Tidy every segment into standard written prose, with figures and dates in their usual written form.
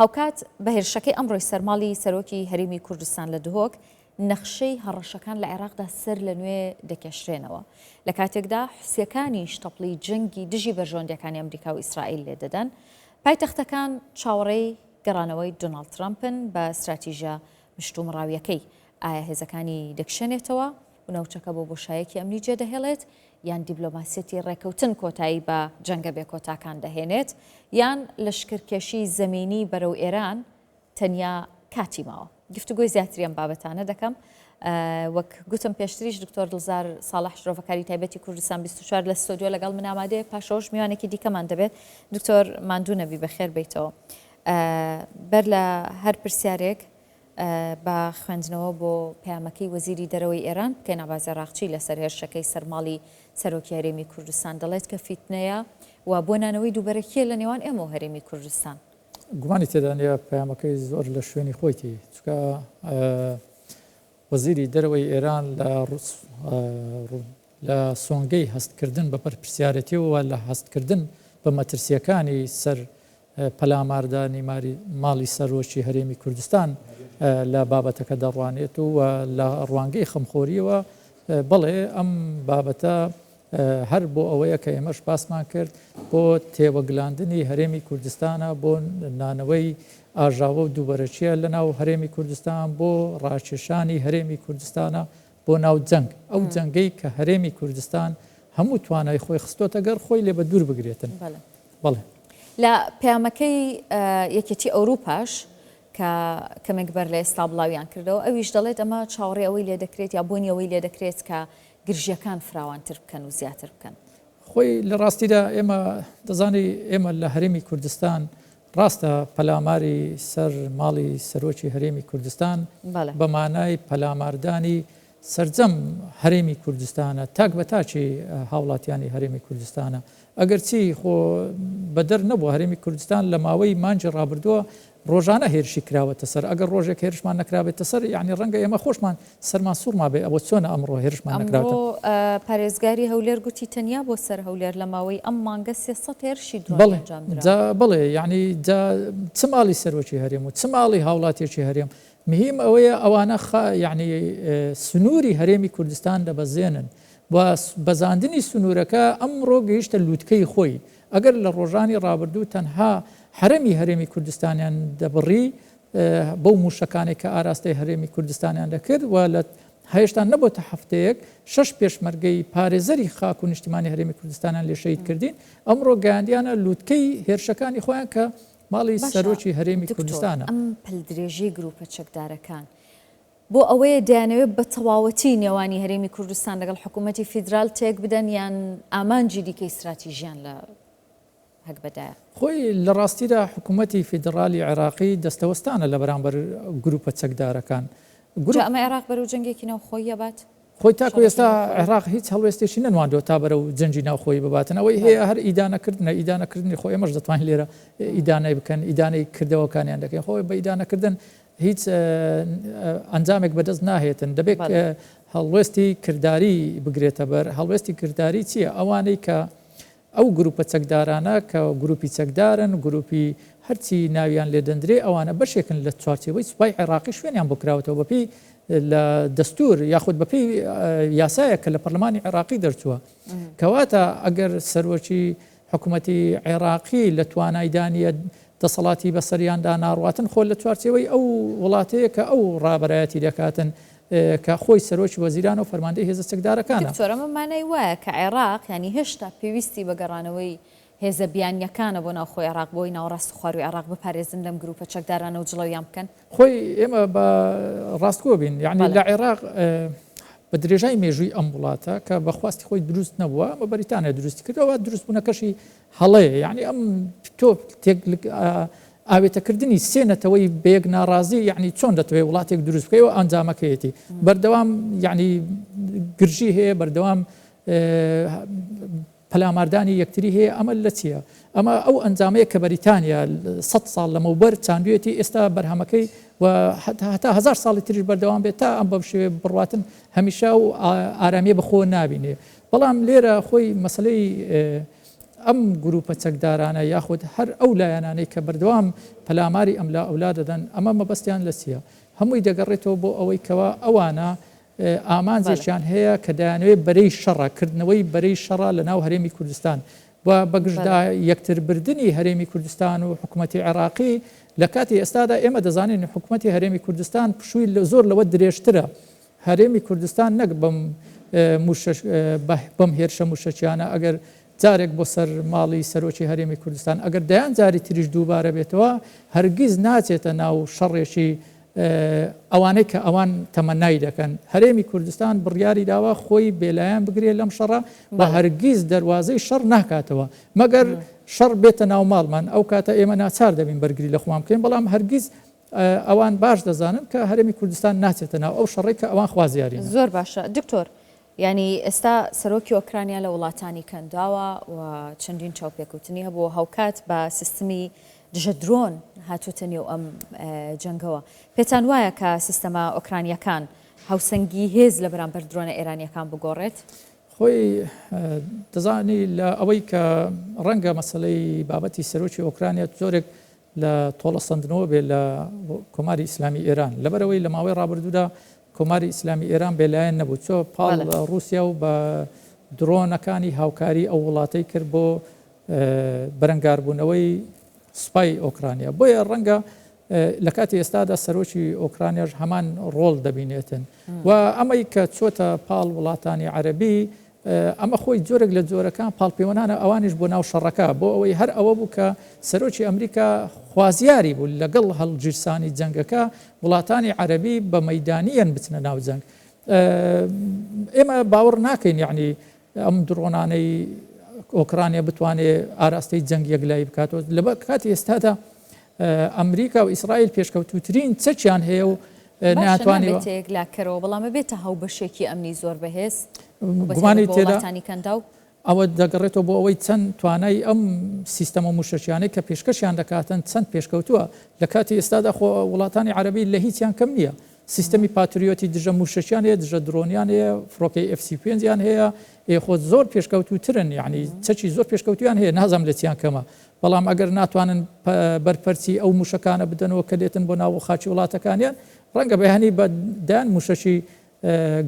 هاوکات بە هێرشەکەی ئەمڕۆی سەر ماڵی سەرۆکی هەرێمی کوردستان لە دهۆک، نەخشەی هەڕەشەکان لە عێراقدا سەر لە نوێ دەکێشرێنەوە، لە کاتێکدا حوسییەکانیش تەپڵی جەنگی دژی بەرژەوەندییەکانی ئەمریکا و ئیسرائیل لێدەدەن، پایتەختەکان چاوەڕێی گەڕانەوەی دۆناڵد ترەمپن بە ستراتیژە مشتومڕاوییەکەی، ئایا هێزەکانی دەکشێنێتەوە و ناوچەکە بۆ بۆشایەکی ئەمنی جێدەهێڵێت، یان دیبلۆماسیەتی ڕێکەوتن کۆتایی بە جەنگە بێکۆتاکان دەهێنێت، یان لەشکرکێشی زەمینی بەرەو ئێران تەنیا کاتی ماوە. گفتوگۆی زیاتری ئەم بابەتانە دەکەم. وەک گوتم پێشتریش دکتۆر دڵزار ساڵح شرۆڤەکاری تایبەتی کوردستان 24 لە ستۆدیۆ لەگەڵ من ئامادەیە پاشەوەش میوانێکی دیکەمان دەبێت دکتۆر ماندوو نەبی بەخێر بیتەوە بەر لە هەر پرسیارێک با خوێندنەوە بۆ پەیامەکەی وەزیری دەرەوەی ئێران بکەین، عەباس عێراقچی لەسەر هێرشەکەی سەر ماڵی سەرۆکی هەرێمی کوردستان دەڵێت کە فیتنەیە و بۆ نانەوەی دووبەرەکییە لە نێوان ئێمە و هەرێمی کوردستان. گومانی تێدا نییە پەیامەکەی زۆر لە شوێنی خۆیتی، چونکە وەزیری دەرەوەی ئێران لە لە سۆنگەی هەستکردن بە بەرپرسیارێتیەوە لە هەستکردن بە مەترسییەکانی سەر پەلاماردانی ماڵی سەرۆکی هەرێمی کوردستان لە بابەتەکە دەڕوانێت و لە ڕوانگەی خەمخۆریەوە بەڵێ ئەم بابەتە هەر بۆ ئەوەیە کە ئێمەش باسمان کرد بۆ تێوەگلاندنی هەرێمی کوردستانە بۆ نانەوەی ئاژاوە و دووبەرەکیە لە ناو هەرێمی کوردستان بۆ ڕاکێشانی هەرێمی کوردستانە بۆ ناو جەنگ، ئەو جەنگەی کە هەرێمی کوردستان هەموو توانای خۆی خستۆتە گەڕ خۆی لێ بە دوور بگرێتن. بەڵێ. لە پەیامەکەی یەکێتی ئەوروپاش کە کەمێک بەر لە ئێستا بڵاویان کردەوە ئەویش دەڵێت ئەمە چاوەڕێ ئەوەی لێ دەکرێت یا بۆنی ئەوەی لێ دەکرێت کە گرژیەکان فراوانتر بکەن و زیاتر بکەن. خۆی لە ڕاستیدا ئێمە دەزانی ئێمە لە هەرێمی کوردستان ڕاستە پەلاماری سەر ماڵی سەرۆکی هەرێمی کوردستان بە مانای پەلاماردانی سەرجەم هەرێمی کوردستانە تاک بە تاکی هاوڵاتیانی هەرێمی کوردستانە ئەگەرچی خۆ بەدەر نەبووە هەرێمی کوردستان لە ماوەی مانگی ڕابردووە ڕۆژانە هێرشی کراوەتە سەر، ئەگەر ڕۆژێک هێرشمان نەکرابێتە سەر یانی ڕەنگە ئێمە خۆشمان سەرمان سوڕما بێ ئەوە چۆنە ئەمڕۆ هێرشمان نەکراوەتە. ئەمڕۆ پارێزگاری هەولێر گوتی تەنیا بۆ سەر هەولێر لە ماوەی ئەم مانگە 300 هێرشی درۆنی بەڵێ ئەنجام دراوە. جا بەڵێ یانی جا چ ماڵی سەرۆکی هەرێم و چ ماڵی هاوڵاتیەکی هەرێم مهیم ئەوەیە ئەوانە خا یانی سنووری هەرێمی کوردستان دەبەزێنن و بەزاندنی سنوورەکە ئەمڕۆ گەیشتە لووتکەی خۆی ئەگەر لە ڕۆژانی ڕابردوو تەنها حەرەمی هەرێمی کوردستانیان دەبڕی بەو موشەکانەی کە ئاراستەی هەرێمی کوردستانیان دەکرد و لە هێشتا نەبۆتە هەفتەیەک شەش پێشمەرگەی پارێزەری خاک و نیشتیمانی هەرێمی کوردستانیان لێ شەهید کردین ئەمڕۆ گەیاندیانە لوتکەی هێرشەکانی خۆیان کە ماڵی باشە سەرۆکی هەرێمی دکتۆر کوردستانە. ئەم پەلدرێژیەی گروپە چەکدارەکان بۆ ئەوەیە دەیانەوێت بە تەواوەتی نێوانی هەرێمی کوردستان لەگەڵ حکوومەتی فیدرال تێک بدەن یان ئامانجی دیکەی ستراتیژیان لە هەگبەدایە؟ خۆی لە ڕاستیدا حکوومەتی فیدڕالی عێراقی دەستەوەستانە لە بەرامبەر گرووپە چەکدارەکان. جا ئەمە عێراق بەرەو جەنگێکی ناوخۆیی ئەبات؟ خۆی تاکو ئێستا عێراق هیچ هەڵوێستێکی نەنواندووە تا بەرەو جەنگی ناوخۆیی بباتن. ئەوەی هەیە هەر ئیدانەکردنە، ئیدانەکردنی خۆ ئێمەش دەتوانین لێرە ئیدانەی بکەن، ئیدانەی کردەوەکانیان دەکەین. خۆ بە ئیدانەکردن هیچ ئەنجامێک بەدەست ناهێتن دەبێت هەڵوێستی کرداری بگرێتە بەر هەڵوێستی کرداری چییە ئەوانەی کە ئەو گروپە چەکدارانە کە گروپی چەکدارن گروپی هەرچی ناویان لێدەندرێ ئەوانە بەشێکن لە چوارچێوەی سوپای عێراقی شوێنیان بۆ کراوەتەوە بەپێی لە دەستور یاخود بەپێی یاسایە کە لە پەرلەمانی عێراقی دەرچووە کەواتە ئەگەر سەرۆکی حکومەتی عێراقی لە توانایدا نییە دەسەڵاتی بەسەریاندا ناڕواتن، خۆ لە چوارچێوەی ئەو وڵاتەیە کە ئەو ڕابەرایەتی دەکاتن کە خۆی سەرۆکی وەزیرانە و فەرماندەی هێزە چەکدارەکانە. دکتۆر ئەمە مانای وایە کە عێراق یانی هێشتا پێویستی بە گەڕانەوەی هێزە بیانییەکانە بۆ ناوخۆی عێراق بۆی ناوەڕاست و خوارووی عێراق بپارێزن لەم گرووپە چەکدارانە و جڵەویان بکەن؟ خۆی ئێمە بە ڕاستگۆ بین یانی لە عێراق بە درێژای مێژووی ئەم وڵاتە کە بە خواستی خۆی دروست نەبووە ئەمە بەریتانیا دروستی کردەوە دروستبوونەکەشی هەڵەیە یعنی ئەم تۆ تێک ئاوێتەکردنی سێ نەتەوەی بەیەک ناڕازی یعنی چۆن دەتەوێت وڵاتێک دروست بکەیەوە ئەنجامەکەیەتی بەردەوام یعنی گرژی هەیە بەردەوام پەلاماردانی یەکتری هەیە، ئەمە لە چییە؟ ئەمە ئەو ئەنجامەیە کە بەریتانیا سەد ساڵ لەمەوبەر چاندویەتی، ئێستا بەرهەمەکەی و هەتا هەزار ساڵی تریش بەردەوام بێت تا ئەم بەم شێوەیە بڕواتن هەمیشە و ئارامیە بەخۆوە نابینێ. بەڵام لێرە خۆی مەسەلەی ئەم گروپە چەکدارانە یاخود هەر ئەو لایەنانەی کە بەردەوام پەلاماری ئەملا ئەولا دەدەن ئەمە مەبەستیان لە چییە؟ هەمووی دەگەڕێتەوە بۆ ئەوەی کەوا ئەوانە ئامانجێکیان هەیە کە دەیانەوێت بەرەی شەڕە، کردنەوەی بەرەی شەڕە لە ناو هەرێمی کوردستان و بەگژدا یەکتربردنی هەرێمی کوردستان و حکومەتی عێراقی لە کاتی ئێستادا ئێمە دەزانین حکومەتی هەرێمی کوردستان پشووی زۆر لەوە درێژترە هەرێمی کوردستان نەک بەم موشەک بەم هێرشە موشەکیانە ئەگەر جارێک بۆ سەر ماڵی سەرۆکی هەرێمی کوردستان ئەگەر دەیان جاری تریش دووبارە بێتەوە هەرگیز ناچێتە ناو شەڕێکی ئەوانەی کە ئەوان تەمەنای دەکەن. هەرێمی کوردستان بڕیاری داوە خۆی بێلایەن بگرێت لەم شەڕە و هەرگیز دەروازەی شەڕ ناکاتەوە مەگەر شەڕ بێتە ناو ماڵمان ئەو کاتە ئێمە ناچار دەبین بەرگری لە خۆمان بکەین بەڵام هەرگیز ئەوان باش دەزانن کە هەرێمی کوردستان ناچێتە ناو ئەو شەڕەی کە ئەوان خوازیارینە. زۆر باشە دکتۆر یانی ئێستا سەرۆکی ئۆکرانیا لە وڵاتانی کەنداوە و چەندین چاوپێکەوتنی هەبوو هاوکات بە سیستمی دژە درۆن هاتووتە نێو ئەم جەنگەوە پێتان وایە کە سیستەمە ئۆکرانیەکان هاوسەنگی هێز لە بەرامبەر درۆنە ئێرانیەکان بگۆڕێت؟ خۆی دەزانی لە ئەوەی کە ڕەنگە مەسەلەی بابەتی سەرۆکی ئۆکرانیا جۆرێک لە تۆڵەسەندنەوە بێ لە کۆماری ئیسلامی ئێران لەبەرئەوەی لە ماوەی ڕابردوودا کۆماری ئیسلامی ئێران بێلایەن نەبوو چۆ پاڵ ڕووسیا و بە درۆنەکانی هاوکاری ئەو وڵاتەی کرد بۆ بەرەنگاربوونەوەی سوپای ئۆکرانیا بۆیە ڕەنگە لە کاتی ئێستادا سەرۆکی ئۆکرانیاش هەمان ڕۆڵ دەبینێتن و ئەمەی کە چۆتە پاڵ وڵاتانی عەربی ئەمە خۆی جۆرێک لە جۆرەکان پاڵپێوەنانە ئەوانیش بۆ ناو شەڕەکە، بۆ ئەوەی هەر ئەوە بوو کە سەرۆکی ئەمریکا خوازیاری بوو لەگەڵ هەڵگیرسانی جەنگەکە وڵاتانی عەرەبی بە مەیدانییەن بچنە ناو جەنگ. ئێمە باوەڕ ناکەین یەعنی ئەم درۆنانەی ئۆکرانیا بتوانێ ئاراستەی جەنگ یەکلایی بکاتەوە. لە کاتی ئێستادا ئەمریکا و ئیسرائیل پێشکەوتووترین چەکیان هەیە و باشە نابێتە یەکلاکەرەوە بەڵام ئەبێتە هاوبەشێکی ئەمنی زۆر بەهێز گومانی بە تایبەت بۆ وڵاتانی کەنداو. ئەوە دەگەڕێتەوە بۆ ئەوەی چەند توانای ئەم سیستەمە موشەکیانەی کە پێشکەشیان دەکاتن چەند پێشکەوتووە لە کاتی ئێستادا خۆ وڵاتانی عەرەبی لە هیچیان کەم نییە سیستەمی پاتریۆتی دژە موشەکیان هەیە دژە درۆنیان هەیە فڕۆکەی ئێف 35 یان هەیە ئێ خۆ زۆر پێشکەوتووترن یعنی چەکی زۆر پێشکەوتویان هەیە نازانم لە چیان کەمە بەڵام ئەگەر ناتوانن بەرپەرچی ئەو موشەکانە بدەنەوە کە دێتن بۆ ناو خاکی وڵاتەکانیان، ڕەنگە بەیانی بە دەیان موشەکی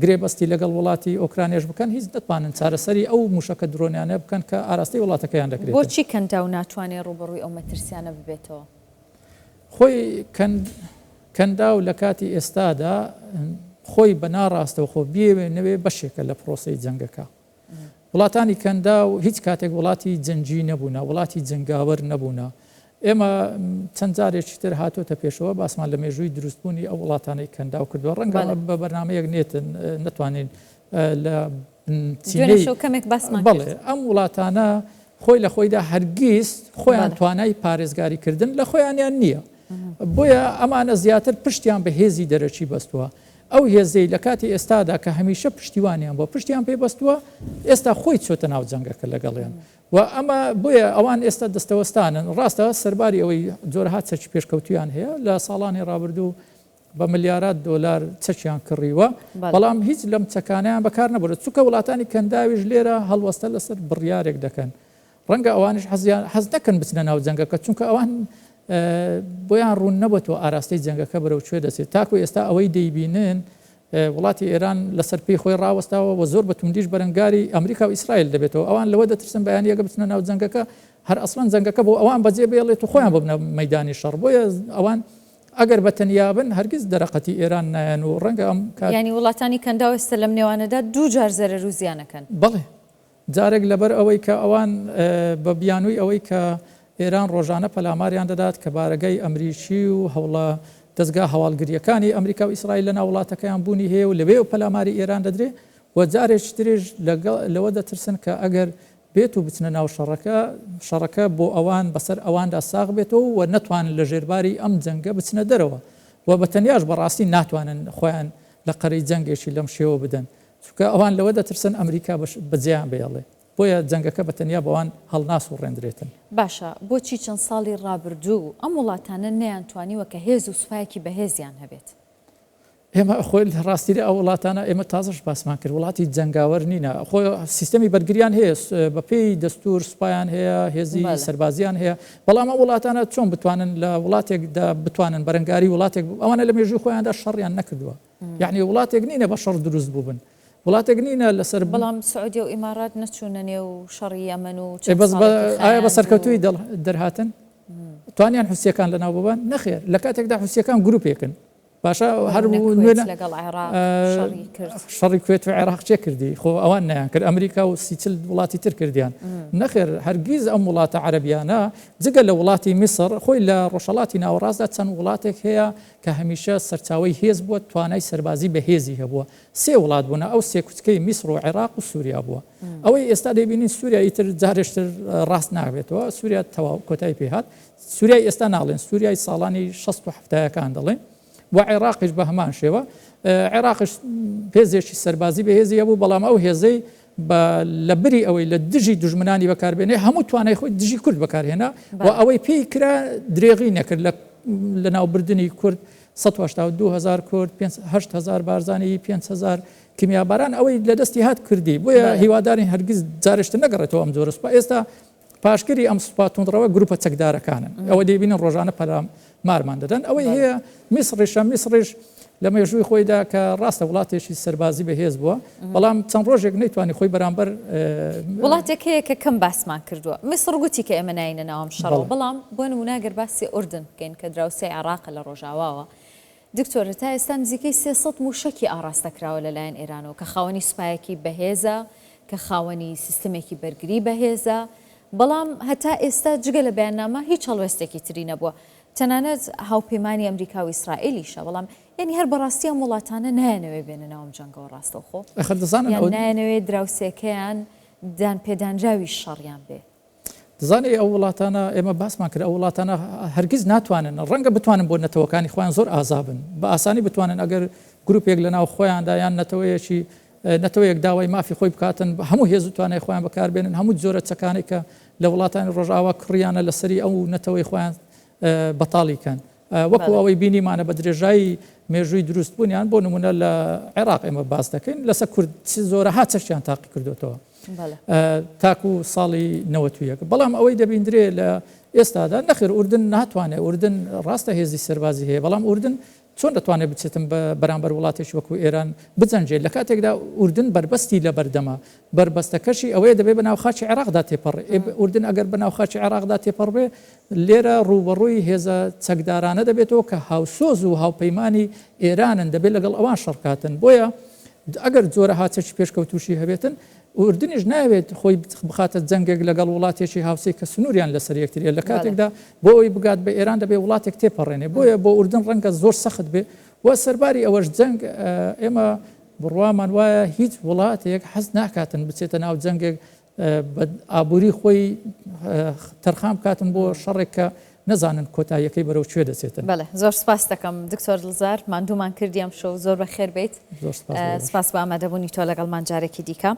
گرێبەستی لەگەڵ وڵاتی ئۆکرانیاش بکەن، هیچ نەتوانن چارەسەری ئەو موشەکە درۆنیانە بکەن کە ئاراستەی وڵاتەکەیان دەکرێتن. بۆچی کەنداو ناتوانێ ڕووبەڕووی ئەو مەترسیانە ببێتەوە؟ خۆی کەنداو لە کاتی ئێستادا خۆی بە ناڕاستەوخۆ بیەوێ نەوێ بەشێکە لە پرۆسەی جەنگەکە. وڵاتانی کەنداو هیچ کاتێک وڵاتی جەنگی نەبوونە، وڵاتی جەنگاوەر نەبوونە. ئێمە چەند جارێکی تر هاتۆتە پێشەوە باسمان لە مێژووی دروستبوونی ئەو وڵاتانەی کەنداو کردووە. ڕەنگە بە بەرنامەیەک نێتن نەتوانین لە بنچینەی کەمێک باسمان بەڵێ ئەم وڵاتانە خۆی لە خۆیدا هەرگیز خۆیان توانای پارێزگاریکردن لە خۆیانیان نییە. بۆیە ئەمانە زیاتر پشتیان بە هێزی دەرەکی بەستووە. ئەو هێزەی لە کاتی ئێستادا کە هەمیشە پشتیوانیان بووە پشتیان پێ بەستووە ئێستا خۆی چۆتە ناو جەنگەکە لەگەڵیان و ئەمە بۆیە ئەوان ئێستا دەستەوەستانن ڕاستە سەرباری ئەوەی جۆرەها چەکی پێشکەوتویان هەیە لە ساڵانی ڕابردوو بە ملیارات دۆلار چەکیان کڕیوە بەڵام هیچ لەم چەکانیان بەکار نەبوو چونکە وڵاتانی کەنداویش لێرە هەڵوەستە لەسەر بڕیارێک دەکەن ڕەنگە ئەوانیش حەزیان حەز نەکەن بچنە ناو جەنگەکە چونکە ئەوان بۆیان ڕوون نەبەتەوە ئاراستەی جەنگەکە بەرەو کوێ دەچێت تاکو ئێستا ئەوەی دەیبینن وڵاتی ئێران لەسەر پێی خۆی ڕاوەستاوە و زۆر بە توندیش بەرەنگاری ئەمریکا و ئیسرائیل دەبێتەوە ئەوان لەوە دەترسن بەیانیەکە بچنە ناو جەنگەکە هەر ئەسڵەن جەنگەکە بۆ ئەوان بەجێ بێڵێت و خۆیان ببنە مەدانی شەڕ بۆیە ئەوان ئەگەر بە تەنیا بن هەرگیز دەرەقەتی ئێران نایەن و ڕەنگە ئەم کات یانی وڵاتانی کەنداو ئێستا لەم نێوانەدا دووجار زەرەر و زیان ئەکەن. بەڵێ جارێک لەبەر ئەوەی کە ئەوان بە بیانووی ئەوەی کە ئێران ڕۆژانە پەلاماریان دەدات کە بارەگای ئەمریکی و هەوڵە دەزگا هەواڵگرییەکانی ئەمریکا و ئیسرائیل لەناو وڵاتەکەیان بوونی هەیە و لەوێوە پەلاماری ئێران دەدرێ و جارێکی تریش لەگەڵ لەوە دەترسن کە ئەگەر بێت و بچنە ناو شەڕەکە شەڕەکە بۆ ئەوان بەسەر ئەواندا ساغ بێتەوە و نەتوانن لە ژێرباری ئەم جەنگە بچنە دەرەوە و بە تەنیاش بەڕاستی ناتوانن خۆیان لە قەرەی جەنگێکی لەم شێوە بدەن. چونکە ئەوان لەوە دەترسن ئەمریکا بەجێیان بهێڵێ، بۆیە جەنگەکە بە تەنیا بەوان هەڵناسوڕێندرێتن. باشە بۆچی چەند ساڵی ڕابردوو ئەم وڵاتانە نەیانتوانیوە کە هێز و سوپایەکی بەهێزیان هەبێت؟ ئێمە خۆی لە ڕاستیدا ئەو وڵاتانە ئێمە تازەش باسمان کرد وڵاتی جەنگاوەر نینە خۆ سیستەمی بەرگریان هەیە بەپێی دەستور سوپایان هەیە هێزی سەربازیان هەیە بەڵام ئەو وڵاتانە چۆن بتوانن لە وڵاتێکدا بتوانن بەرەنگاری وڵاتێک ئەوانە لە مێژووی خۆیاندا شەڕیان نەکردووە یعنی وڵاتێک نینە بە شەڕ دروست بووبن وڵاتێک نینە لەسەر بەڵام سعودیە و ئیمارات نەچوونە نێو شەڕی یەمەن و بەس ئایا بە سەرکەوتووی دەرهاتن توانیان حوسیەکان لەناو ببەن نەخێر لە کاتێکدا حوسیەکان گروپێکن باشە هەر نوێنە لەگەڵ عێراق شەڕی کرد شەڕی کوێت و عێراق چێ کردی خۆ ئەوان نیان کرد ئەمریکا و سیچل وڵاتی تر کردیان نەخێر هەرگیز ئەم وڵاتە عەربیانە جگە لە وڵاتی میسر خۆی لە ڕۆژهڵاتی ناوەڕاستدا چەند وڵاتێک هەیە کە هەمیشە سەرچاوی هێز بووە توانای سەربازی بەهێزی هەبووە سێ وڵات بوونە ئەو سێ کوچکەی میسر و عێراق و سووریا بووە ئەوەی ئێستا دەبینین سووریا ئیتر جارێشتر ڕاست نابێتەوە سووریا تەواو کۆتایی پێهات سوریای ئێستا ناڵێن، سوریای ساڵانی شەست و حەفتایەکان دەڵێن و عێراقیش بە هەمان شێوە. عێراقیش هێزێکی سەربازی بەهێزی هەبوو، بەڵام ئەو هێزەی بە لە بری ئەوەی لە دژی دوژمنانی بەکاربێنێ، هەموو توانای خۆی دژی کورد بەکارهێنا و ئەوەی پێی کرا درێغی نەکرد لە لەناوبردنی کورد، 182 هەزار کورد، 8 هەزار بارزانی، 5 هەزار کیمیاباران، ئەوەی لە دەستی هات کردی. بۆیە هیوادارین هەرگیز جارێشتر نەگەڕێتەوە ئەم جۆرە سوپا. ئێستا پاشگری ئەم سوپا توندڕەوە گروپە چەکدارەکانن، ئەوە دەیبینن ڕۆژانە پەلامارمان دەدەن. ئەوەی هەیە میسڕیشە، میسڕیش لە مێژووی خۆیدا کە ڕاستە وڵاتێکی سەربازی بەهێز بووە، بەڵام چەند ڕۆژێک نەیتوانی خۆی بەرامبەر وڵاتێک هەیە کە کەم باسمان کردووە. میسڕ گوتی کە ئێمە ناینە ناو ئەم شەڕەوە، بەڵام بۆ نموونە گەر باسی ئوردن بکەین کە دراوسێی عێراقە لە ڕۆژاواوە، دکتۆر تا ئێستا نزیکەی 300 مووشەکی ئاڕاستە کراوە لەلایەن ئێرانەوە کە خاوەنی سوپایەکی بەهێزە، کە خاوەنی سیستمێکی بەرگری بەهێزە، بەڵام هەتا ئێستا جگە لە بەیاننامە هیچ هەڵوێستێکی تری نەبووە، تەنانەت هاوپەیمانی ئەمریکا و ئیسرائیلیشە، بەڵام یانی هەر بەڕاستی ئەم وڵاتانە نایانەوێ بێنە ناو ئەم جەنگەوە ڕاستەوخۆ، ئەخر دەزانن یان نایانەوێ دراوسێکەیان دانپێدانراوی شەڕیان بێ. دەزانی ئەو وڵاتانە ئێمە باسمان کرد ئەو وڵاتانە هەرگیز ناتوانن ڕەنگە بتوانن بۆ نەتەوەکانی خۆیان زۆر ئازابن بە ئاسانی بتوانن ئەگەر گروپێک لە ناو خۆیاندا یان نەتەوەیەکی نەتەوەیەک داوای مافی خۆی بکاتن هەموو هێز و توانای خۆیان بەکاربێنن هەموو جۆرە چەکانێک کە لە وڵاتانی ڕۆژئاوا کڕیانە لەسەری ئەو نەتەوەی خۆیان بەتاڵی کەن وەکو ئەوەی بینیمانە بە درێژایی مێژووی دروستبوونیان بۆ نمونە لە عێراق ئێمە باس دەکەین لەسەر کورد چ زۆرەها چەکیان تاقی کردوێتەوە تاکو ساڵی 91. بەڵام ئەوەی دەبیندرێ لە ئێستادا نەخێر ئوردن ناتوانێت ئوردن ڕاستە هێزی سەربازی هەیە بەڵام ئوردن چۆن دەتوانێت بچێتن بە بەرامبەر وڵاتێکی وەکو ئێران بجەنگێت لە کاتێکدا ئوردن بەربەستی لە بەردەمە بەربەستەکەشی ئەوەیە دەبێت بە ناو خاکی عێراقدا تێپەڕ ئوردن ئەگەر بە ناو خاکی عێراقدا تێپەڕ بێ لێرە ڕووبەڕووی هێزە چەکدارانە دەبێتەوە کە هاوسۆز و هاوپەیمانی ئێرانن، دەبێت لەگەڵ ئەوان شەڕ بکاتن. بۆیە ئەگەر جۆرەها چەکی پێشکەوتووشی هەبێتن، ئوردنیش نایەوێت خۆی بخاتە جەنگێک لەگەڵ وڵاتێکی هاوسێی کە سنووریان لەسەر یەکترییە، لە کاتێکدا بۆ ئەوەی بگات بە ئێران دەبێت وڵاتێک تێپەڕێنێ. بۆیە بۆ ئوردن ڕەنگە زۆر سەخت بێ و سەرباری ئەوەش جەنگ ئێمە بڕوامان وایە هیچ وڵاتێک حەز ناکاتن بچێتە ناو جەنگێک بە ئابووری خۆی تەرخان بکاتن بۆ شەڕێک کە نەزانن کۆتاییەکەی بەرەو کوێ دەچێتن. بەڵێ زۆر سپاست دەکەم دکتۆر دڵزار ماندوومان کردی ئەمشەو زۆر بەخێر بێیت. زۆر سپاس بۆ ئێوەش. سپاس بۆ ئامادەبوونی تۆ لەگەڵمان جارێکی دیکە.